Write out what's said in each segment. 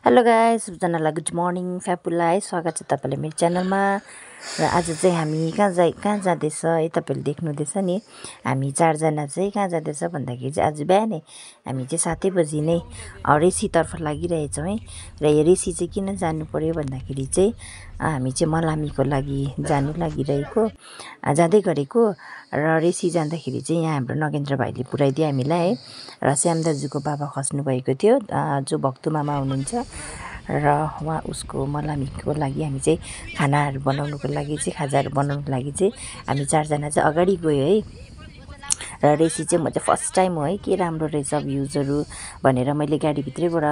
Hello guys, सबजनालाई good morning. फ्यापुलाई स्वागत छ तपाईँले मेरो च्यानलमा। र आज चाहिँ हामी कहाँ जाँदैछ है, तपाईँले देख्नुहुँदैछ नि। हामी चारजना चाहिँ कहाँ जाँदैछ भन्दाखेरि चाहिँ आज बिहानै हामी चाहिँ 7 बजी नै रेसीतर्फ लागिरहेछौँ है। र यो रेसी चाहिँ किन जानु पर्यो भन्दाखेरि चाहिँ हामी चाहिँ मलामीको लागि जानु लागिरहेको जाँदै गरेको। र रेसी जाँदाखेरि चाहिँ यहाँ हाम्रो नगेन्द्र भाइले पुऱ्याइदियो हामीलाई है। र श्याम दाजुको बाबा खस्नुभएको थियो, जो भक्तु मामा हुनुहुन्छ। र उसको मलामीको लागि हामी चाहिँ खानाहरू बनाउनुको लागि चाहिँ खाजाहरू बनाउनुको लागि चाहिँ हामी चारजना चाहिँ अगाडि गयो है। र रेसी चाहिँ म चाहिँ फर्स्ट टाइम हो है, के राम्रो रहेछ भ्युजहरू भनेर मैले गाडीभित्रैबाट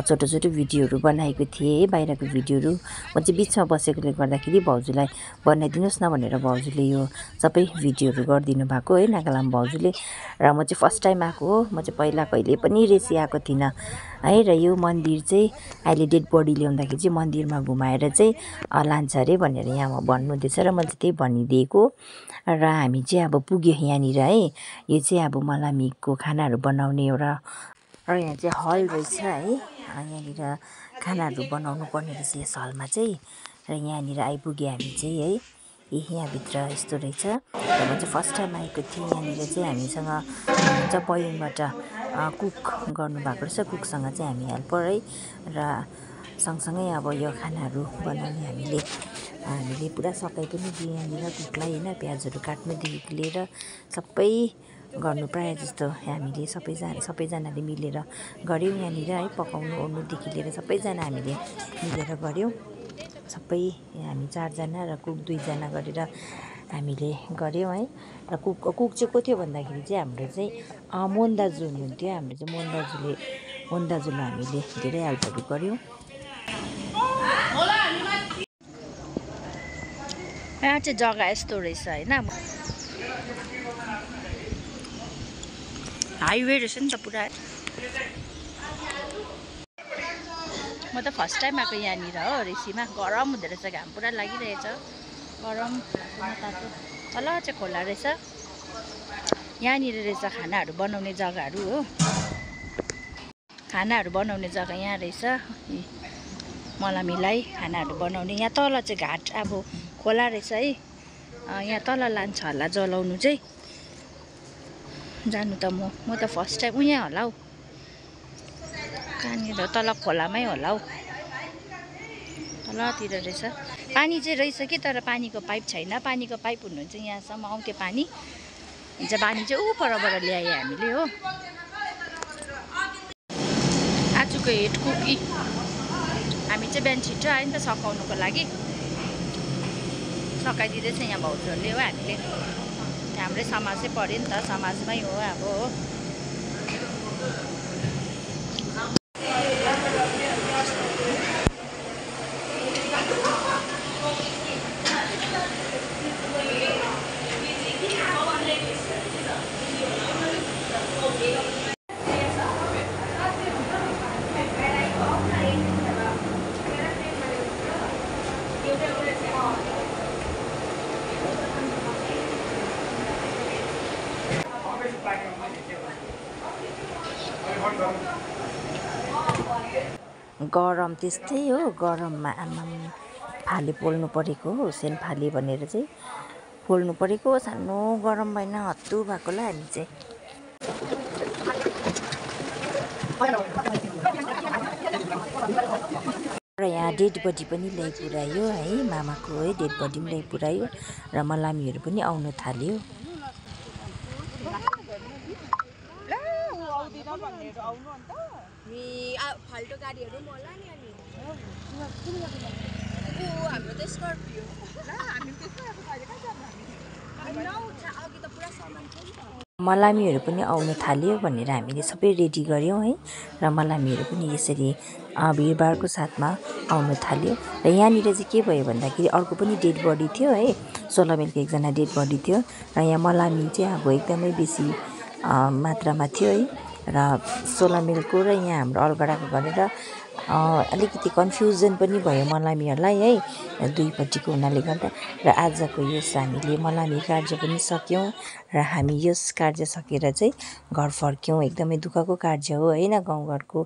छोटो छोटो भिडियोहरू बनाएको थिएँ है, बाहिरको भिडियोहरू। म चाहिँ बिचमा बसेकोले गर्दाखेरि भाउजूलाई बनाइदिनुहोस् न भनेर भाउजूले यो सबै भिडियोहरू गरिदिनु भएको है, नागालाम भाउजूले। र म चाहिँ फर्स्ट टाइम आएको हो, म चाहिँ पहिला कहिले पनि रेसी आएको थिइनँ है। र यो मन्दिर चाहिँ अहिले डेड बडी ल्याउँदाखेरि चाहिँ मन्दिरमा घुमाएर चाहिँ लान्छ अरे भनेर यहाँ भन्नुहुँदैछ र मैले त्यही भनिदिएको। र हामी चाहिँ अब पुग्यो यहाँनिर है। यो चाहिँ अब मलामीको खानाहरू बनाउने एउटा र यहाँ चाहिँ हल रहेछ है। यहाँनिर खानाहरू बनाउनु पर्ने रहेछ यस हलमा चाहिँ। र यहाँनिर आइपुग्यो हामी चाहिँ है। यहाँभित्र यस्तो रहेछ। र म चाहिँ फर्स्ट टाइम आएको थिएँ। यहाँनिर चाहिँ हामीसँग हुनुहुन्छ पयङबाट कुक गर्नुभएको रहेछ, कुकसँग चाहिँ हामी हेल्पर है। र सँगसँगै अब यो खानाहरू बनाउने हामीले पुरा सघाइ पनि दियो यहाँनिर कुकलाई होइन। प्याजहरू काट्नुदेखिको लिएर सबै गर्नु प्रायः जस्तो हामीले सबैजनाले मिलेर गऱ्यौँ यहाँनिर है। पकाउनु ओर्नुदेखि लिएर सबैजना हामीले मिलेर गऱ्यौँ। सबै हामी 4 जना र कुक 2 जना गरेर हामीले गऱ्यौँ है। र कुक चाहिँ को थियो भन्दाखेरि चाहिँ हाम्रो चाहिँ मोहन दाजु हुनुहुन्थ्यो। हाम्रो चाहिँ मोहन दाजुलाई हामीले धेरै हेल्पहरू गऱ्यौँ। यहाँ चाहिँ जग्गा यस्तो रहेछ होइन, हाइवे रहेछ नि त पुरा। म त फर्स्ट टाइम आएको यहाँनिर हो रेसीमा। गरम हुँदो रहेछ, घाम पुरा लागिरहेछ, गरम तातो। तल चाहिँ खोला रहेछ, यहाँनिर रहेछ खानाहरू बनाउने जग्गाहरू हो। खानाहरू बनाउने जग्गा यहाँ रहेछ, मलामीलाई खानाहरू बनाउने। यहाँ तल चाहिँ घाट अब खोला रहेछ है। यहाँ तल लान्छ होला जलाउनु चाहिँ। जानु त म त फर्स्ट टाइम यहाँ होला हौ, कहाँनिर तल खोलामै होला हौ, तलतिर रहेछ। पानी चाहिँ रहेछ कि, तर पानीको पाइप छैन। पानीको पाइप हुनुहुन्छ यहाँसम्म आउँथ्यो पानी। हिजो पानी चाहिँ ऊ परबाट ल्यायो हामीले हो। आजको हेड कुक हामी चाहिँ बिहान छिटो आयो नि त सकाउनुको लागि। सकाइदिँदैछ यहाँ भाउजूहरूले हो। हामीले हाम्रै समाजै पऱ्यो नि त, समाजमै हो अब हो। गरम त्यस्तै हो, गरममा आमाम फाले पोल्नु परेको हो। सेन फाले भनेर चाहिँ पोल्नु परेको। सानो गरम भएन, हत्तु भएकोलाई हामी चाहिँ। र यहाँ डेड बडी पनि ल्याइपुऱ्यायो है, मामाको है डेड बडी पनि ल्याइपुऱ्यायो। र मलामीहरू पनि आउनु थाल्यो। फाल्टो गाडीहरू पनि होला नि। अनि हाम्रो त स्कर्पियो हामी त्यसमा अघि त पुरा सामान थियो नि त। मलामीहरू पनि आउनु थाल्यो भनेर हामीले सबै रेडी गऱ्यौँ है। र मलामीहरू पनि यसरी भिडभाडको साथमा आउनु थाल्यो। र यहाँनिर चाहिँ के भयो भन्दाखेरि अर्को पनि डेड बडी थियो है, 16 माइलको एकजना डेड बडी थियो। र यहाँ मलामी चाहिँ अब एकदमै बेसी मात्रामा थियो है। र 16 माइलको र यहाँ हाम्रो अलगढाको गरेर अलिकति कन्फ्युजन पनि भयो मलामीहरूलाई है दुईपट्टिको हुनाले गर्दा। र आजको यस हामीले मलामी कार्य पनि सक्यौँ र हामी यस कार्य सकेर चाहिँ घर फर्क्यौँ। एकदमै दुःखको कार्य हो होइन, गाउँघरको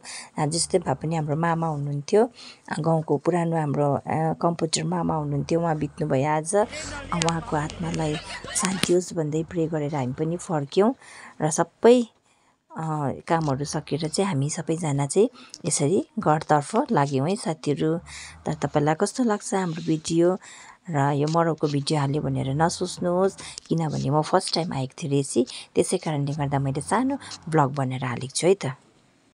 जस्तै भए पनि हाम्रो मामा हुनुहुन्थ्यो, गाउँको पुरानो हाम्रो कम्प्युटर मामा हुनुहुन्थ्यो, उहाँ बित्नुभयो आज। उहाँको आत्मालाई शान्ति होस् भन्दै प्रे गरेर हामी पनि फर्क्यौँ र सबै कामहरू सकेर चाहिँ हामी सबैजना चाहिँ यसरी घरतर्फ लाग्यौँ है साथीहरू। तर तपाईँलाई कस्तो लाग्छ हाम्रो भिडियो र यो मरौको भिडियो हाल्यो भनेर नसोच्नुहोस्, किनभने म फर्स्ट टाइम आएको थिएँ रेसी, त्यसै कारणले गर्दा मैले सानो ब्लग बनाएर हालेको छु है त।